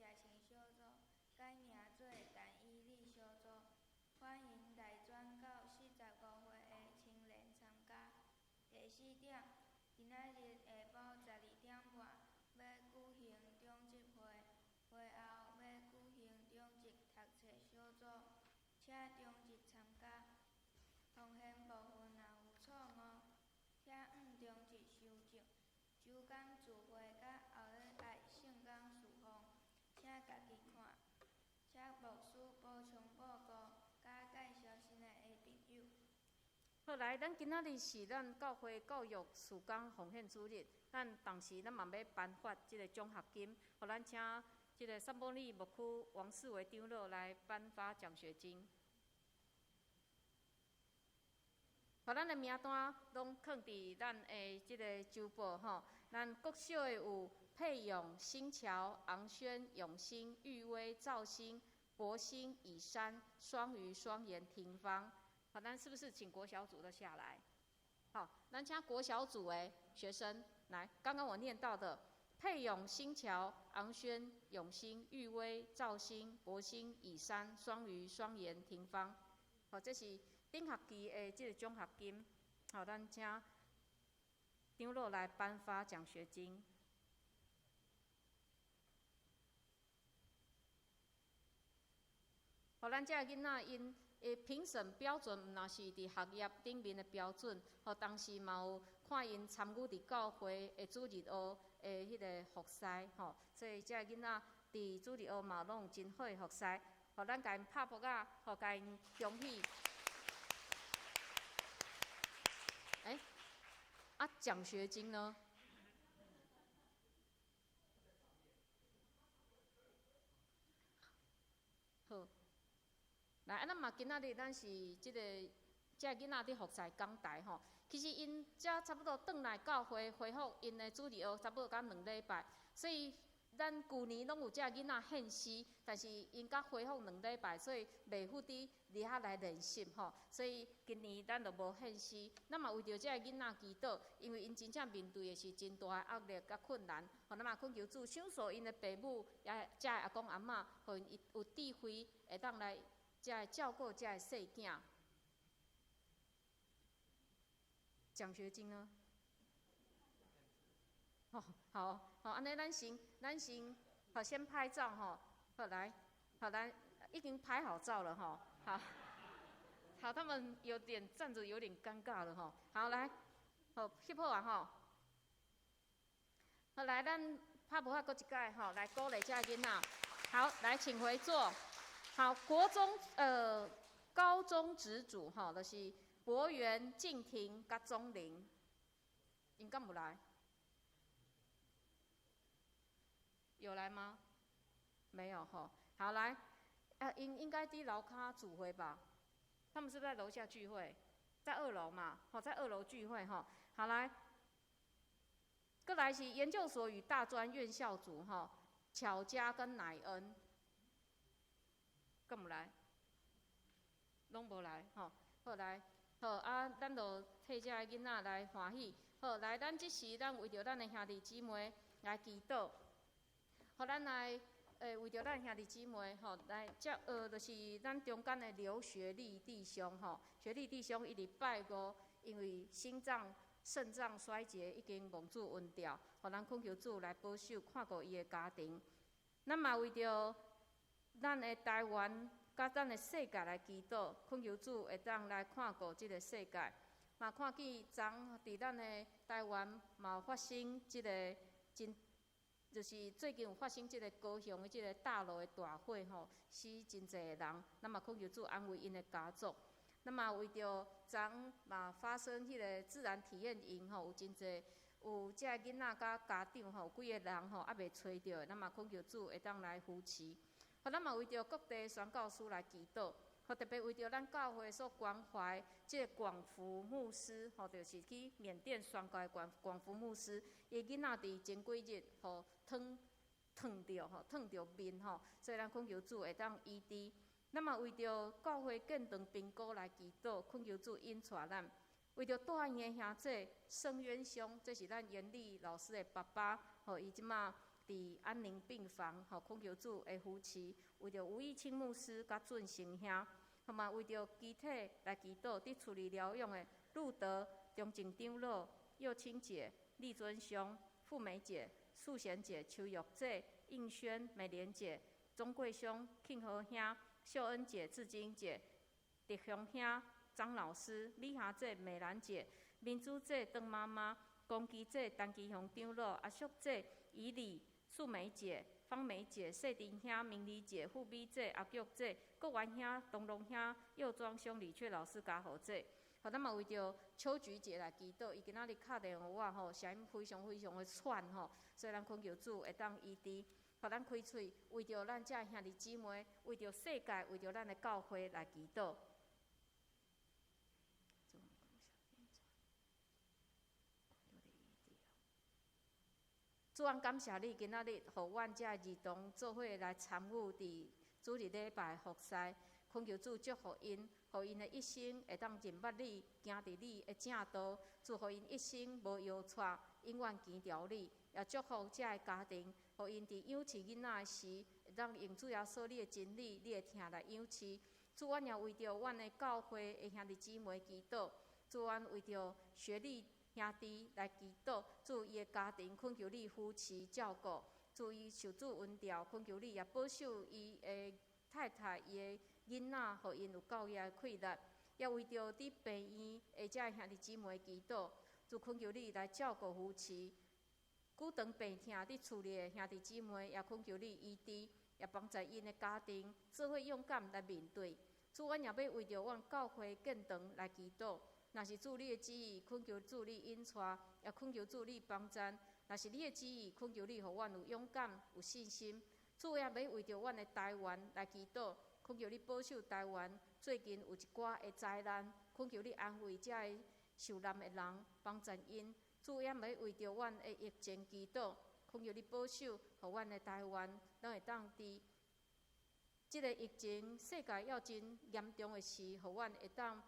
社青小组改名做但以理小组，欢迎大专到45岁的青年参加。第四点，今仔日下晡12点半欲举行长执会，会后欲举行长执读册小组，请长执参加。奉献部分若有错误，请向长执修正。周间聚会佮后礼拜圣工事奉，请家己看。请牧师补充报告，佮介绍新来的朋友。好，来，咱今仔日是咱教会教育事工奉献主日，咱同时咱嘛欲颁发这个奖学金，予咱请这个撒母耳牧区王世维长老来颁发奖学金。予咱的名单拢囥伫咱的这个周报吼，咱国小的有佩勇、新桥、昂轩、永兴、玉威、兆兴、博兴、以山、双鱼、双岩、廷芳。好，咱是不是请国小组的下来？好，咱请国小组的学生来。刚刚我念到的佩勇、新桥、昂轩、永兴、玉威、兆兴、博兴、以山、双鱼、双岩、廷芳。好，这是顶学期的这个奖学金。好，咱请长老来颁发奖学金。予咱这个囡仔𪜶的评审标准，毋若是伫学业顶面的标准，吼，同时嘛有看𪜶参与伫教会的主日学的彼个服侍，吼，所以这个囡仔伫主日学嘛拢有真好的服侍，予咱共𪜶拍噗仔，予共𪜶恭喜。欸，啊，奖学金呢？好，来，啊，咱嘛今仔日咱是这个这个囡仔伫服侍讲台吼，其实𪜶才差不多转来教会恢复𪜶的主日学，差不多敢两礼拜，所以咱旧年拢有这个囡仔献诗，但是𪜶才恢复两礼拜，所以袂赴伫伫遐来练习吼，所以今年咱就无献诗。咱嘛为著这个囡仔祈祷，因为𪜶真正面对的是真大的压力佮困难，予咱嘛恳求主赏赐𪜶的爸母，也遮的阿公阿嬷，予𪜶有智慧，会当来遮个照顾遮个细囝。奖学金呢？哦，好，好，按呢，咱先，好，先拍照吼，好来，好来，已经拍好照了吼，好，好，他们有点站着有点尴尬了吼，好来，好，翕好啊吼，好来，咱拍噗仔阁一摆吼，来鼓励这个囡仔，好，来，请回座，好，国中高中职组吼，就是博元、静婷佮钟玲，𪜶敢有来？有来吗？没有吼。好来，啊，应该伫楼跤聚会吧？他们是不是在楼下聚会？在二楼嘛，吼，在二楼聚会吼。好来，阁来是研究所与大专院校组吼，巧家跟乃恩，敢有来？拢无来吼。好来，好啊，咱就替这个囡仔来欢喜。好来，咱这时咱为著咱的兄弟姊妹来祈祷。予咱来，为著咱兄弟姊妹吼，来这就是咱中间的刘学利弟兄吼，学利弟兄伊伫拜五，因为心脏、肾脏衰竭，已经蒙主恩召，予咱恳求主来保守、看顾伊的家庭。咱嘛为著咱的台湾佮咱的世界来祈祷，恳求主会当来看顾这个世界。嘛看见昨伫咱的台湾嘛有发生这个真。就是最近有发生这个高雄的这个大楼的大火吼，死真济个人，咱嘛恳求主安慰𪜶的家族。咱嘛为著昨嘛发生彼个自然体验营吼，有真济有这个囡仔佮家长吼，有几个人吼犹未揣著的，咱嘛恳求主会当来扶持。予咱嘛为著各地宣教师来祈祷，予特别为著咱教会所关怀这个广福牧师，吼，就是去缅甸宣教的广福牧师，伊囡仔伫前几日予烫烫著吼，烫著面吼，所以咱恳求主会当医治。咱嘛为著教会建堂评估来祈祷，恳求主引带咱。为著大院的兄弟盛渊兄，这是咱严丽老师的爸爸，吼，伊这马伫安宁病房，吼，恳求主的扶持，为著吴义清牧师佮俊成兄，同嘛为著肢体来祈祷，伫厝里疗养的路德、中正长老、幼青姐、丽尊兄、富美姐、素贤姐、邱玉姐、应轩、美莲姐、钟贵兄、庆和兄、秀恩姐、志晶姐、德雄兄、张老师、美霞姐、美兰姐、民主姐、邓妈妈、龚基姐、陈基雄长老、阿淑姐、以礼、素梅姐、芳梅姐、细丁兄、明丽姐、富美姐、阿玉姐、国元兄、东龙兄、右庄兄、李雀老师、嘉豪姐。好，咱嘛为著秋菊姐来祈祷，伊今仔日敲电话予我吼，声音非常非常的喘吼，所以咱恳求主会当医治，予咱开喙，为著咱遮兄弟姊妹，为著世界，为著咱的教会来祈祷。主，阮感谢你，今仔日予阮遮儿童做伙来参与伫主日礼拜服侍，恳求主祝福𪜶，予𪜶的一生会当认捌你，行伫你的正道，祝福𪜶一生无摇掣，永远坚牢你。也祝福遮个家庭，予𪜶伫养饲囡仔的时，会当用主耶稣你的真理、你的疼来养饲。主，阮也为著阮的教会的兄弟姊妹祈祷，主，阮为著学历兄弟来祈祷，主伊的家庭恳求你扶持照顾，主伊受主恩召，恳求你也保守伊的太太、伊的囡仔，予𪜶有教育的气力。也为著伫病院的遮兄弟姊妹祈祷，主恳求你来照顾扶持。久长病痛伫厝里的兄弟姊妹，也恳求你医治，也帮助𪜶的家庭做伙勇敢来面对。主，阮也欲为著阮教会建堂来祈祷。若是主你的旨意，恳求主你引带，也恳求主你帮助。若是你的旨意，恳求你予阮有勇敢、有信心。主也欲为著阮的台湾来祈祷，恳求你保守台湾。最近有一寡的灾难，恳求你安慰遮个受难的人，帮助𪜶。主也欲为著阮的疫情祈祷，恳求你保守，予阮的台湾拢会当伫这个疫情世界犹真严重的时，予阮会当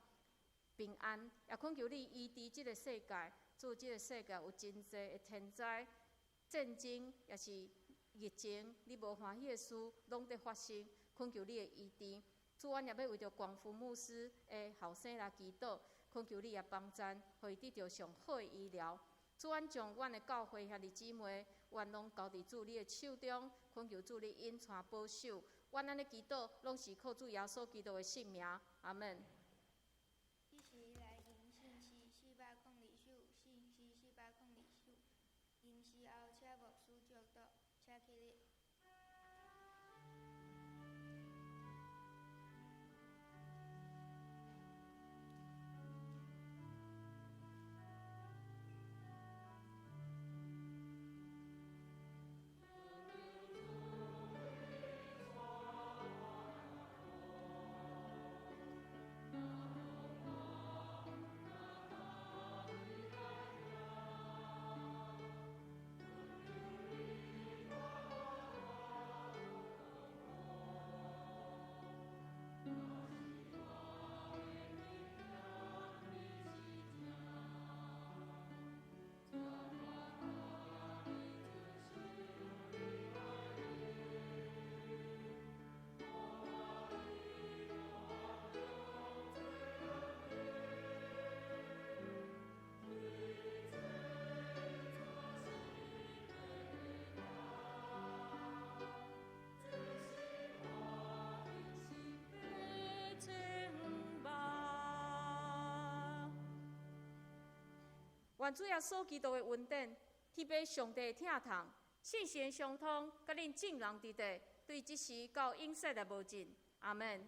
平安。也恳求你医治这个世界，主这个世界有真济的天灾、战争，也是疫情，你无欢喜的事拢伫发生，恳求你的医治。主，阮也欲为著广福牧师的后生来祈祷，恳求你也帮助，予伊得著上好的医疗。主，阮将阮的教会兄弟姊妹，阮拢交伫主你的手中，恳求主你引带保守。阮按呢祈祷，拢是靠主耶稣基督的圣名，阿门。彼时来行圣事402首，圣诗402首。吟诗后，请牧师祝祷，请起立。愿主耶稣基督的恩典，天父上帝的疼痛，圣神相通，佮恁众人伫地，对这时到永世来无尽。阿门。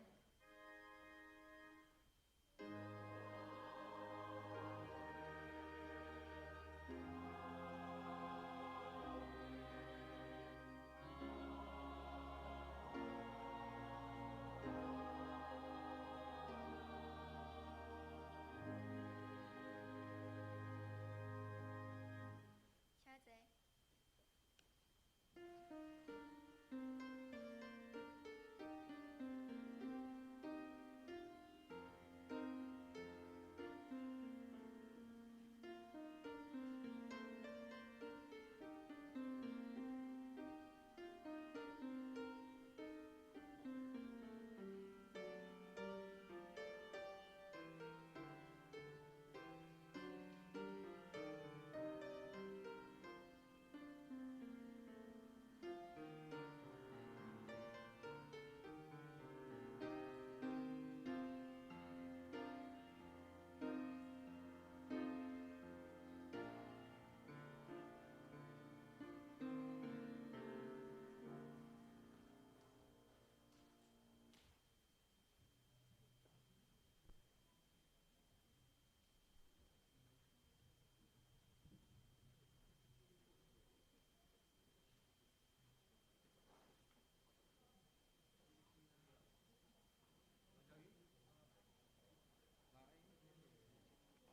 请坐。